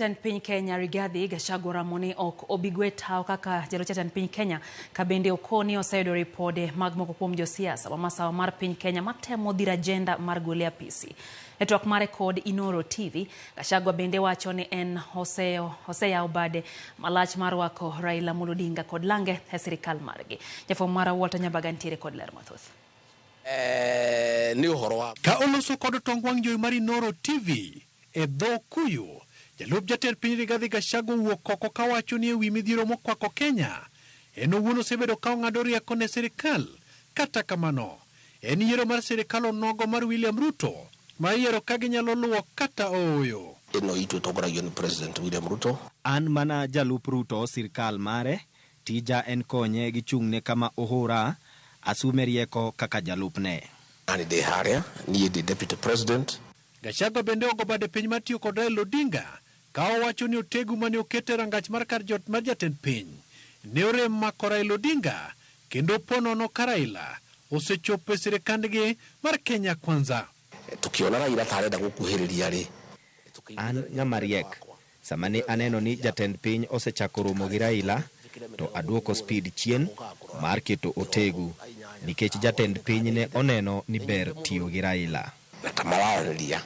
Jatend piny Kenya Rigathi Gachagua oramo ni ok obi gwe tawo kaka jalup jatend piny Kenya ka bende okoni oseyudo ripode mag moko kuom josiasa ma masawa mar piny Kenya matemo dhiro ajenda mar gole apisi. E twak mare kod Inooro TV, Gachagua bende wacho ni en oseyawo bade malach mar rwako Raila Amolo Odinga kod lange e sirikal margi. Jafwambo marwa Walter Nyambaga nitiere kod ler mathoth. Eh, ni ũhoro wa Ka oloso kod tong wang' jowi mar Inooro TV e dho Okuyu, jalup jatend piny Rigathi Gachagua owuok oko kawacho ni ewi midhiero mokwako Kenya, en owuon osebedo ka ong'ado rieko ne sirikal. Kata kamano, en yiero mar sirikal onogo mar William Ruto ma iyiero ka ginyalo luwo kata ooyo. Ĩno itũ ĩtongoragio nĩ President William Ruto. An mana jalup Ruto sirkal mare, tija en konye gi chung'ne kama ohora, asume rieko kaka jalupne. Nani ndĩ harĩa, niĩ ndĩ Deputy President. Gachagua bende ogo bade piny mar tiyo kod Raila Odinga ka owacho ni otegu mane oket e rangach mar kar jot mar jatend piny ne orem mako Raila Odinga kendo po nono ka Raila osechopo e sirikandgi mar Kenya Kwanza. Tukiona Raila ta arenda gũkuhĩrĩria rĩ, An ng'ama riek, sama ne aneno ni jatend piny osechako romo gi Raila, to aduoko speed chien mar keto otegu, nikech jatend piny ne oneno ni ber tiyo gi Raila. Na ta mararanĩria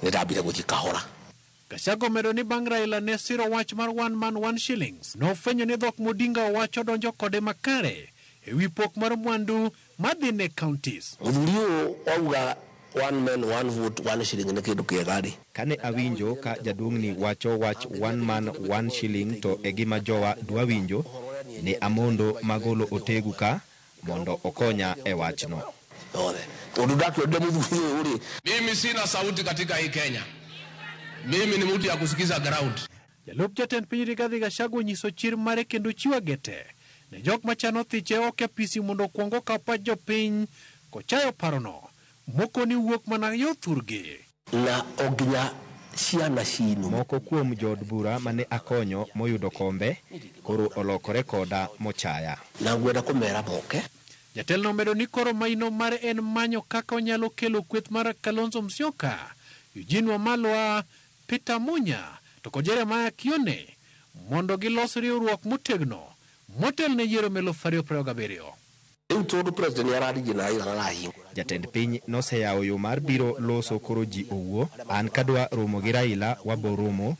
nĩ ndambire gũthiĩ kahora. Gachagua omedo ni bang' Raila ne siro wach mar one man one shillings, nofwenyo ni dhok Modinga owacho donjo kode makare e wi pok mar mwandu madhi ne counties. Mũthuri ũyũ wauga one man one vote one shilling nĩ kĩndũ kĩega rĩ. Kane awinjo ka jaduong'ni wacho wach one man one shilling to e gima jowa dwa winjo, ne amondo magolo otegu ka mondo okonya e wachno. Yothe. Tondũ ndakĩonire mũthuri ũyũ rĩ. Mimi sina sauti katika hii Kenya. Mimi ni mtu ya kusikiza ground. Jalup jatend piny Rigathi Gachagua onyiso chir mare kendo chiwo agete ne jok machano thiche oko e apisi mondo okwong okaw pach jopiny kochayo parono mokoni wuok mana yo thurgi. Na o nginya ciana cinũ. Moko kuom jood bura mane akonyo moyudo kombe koro olokore koda mochaya. Na ngwenda kũmera moke. Jatelono omedo ni koro maino mare en manyo kaka onyalo kelo kweth mar Kalonzo Musyoka, Eugene Wamalwa, Peter Munya to kod Jeremiah Kioni mondo gilos riwruok motegno motelne yiero ma 2027. Rĩu tondũ president nĩ araririe na Raila arahingũra. Jatend piny noseyawo yo mar biro loso koro ji owuo. An kadwa romo gi Raila wabo romo,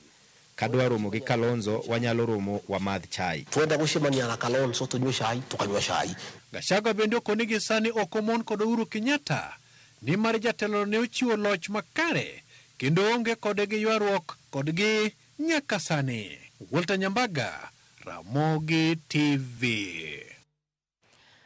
kadwa romo gi Kalonzo wanyalo romo wamadh chai. Twenda gũcemania na Kalonzo tũnyue cai, tũkanyua cai. Gachagua bende okoni gi sani ok omon kod Uhuru Kenyatta nimar jatelono ne ochiwo loch makare kendo onge kode gi ywaruok kodgi nyaka sani. Walter Nyambaga, Ramogi TV.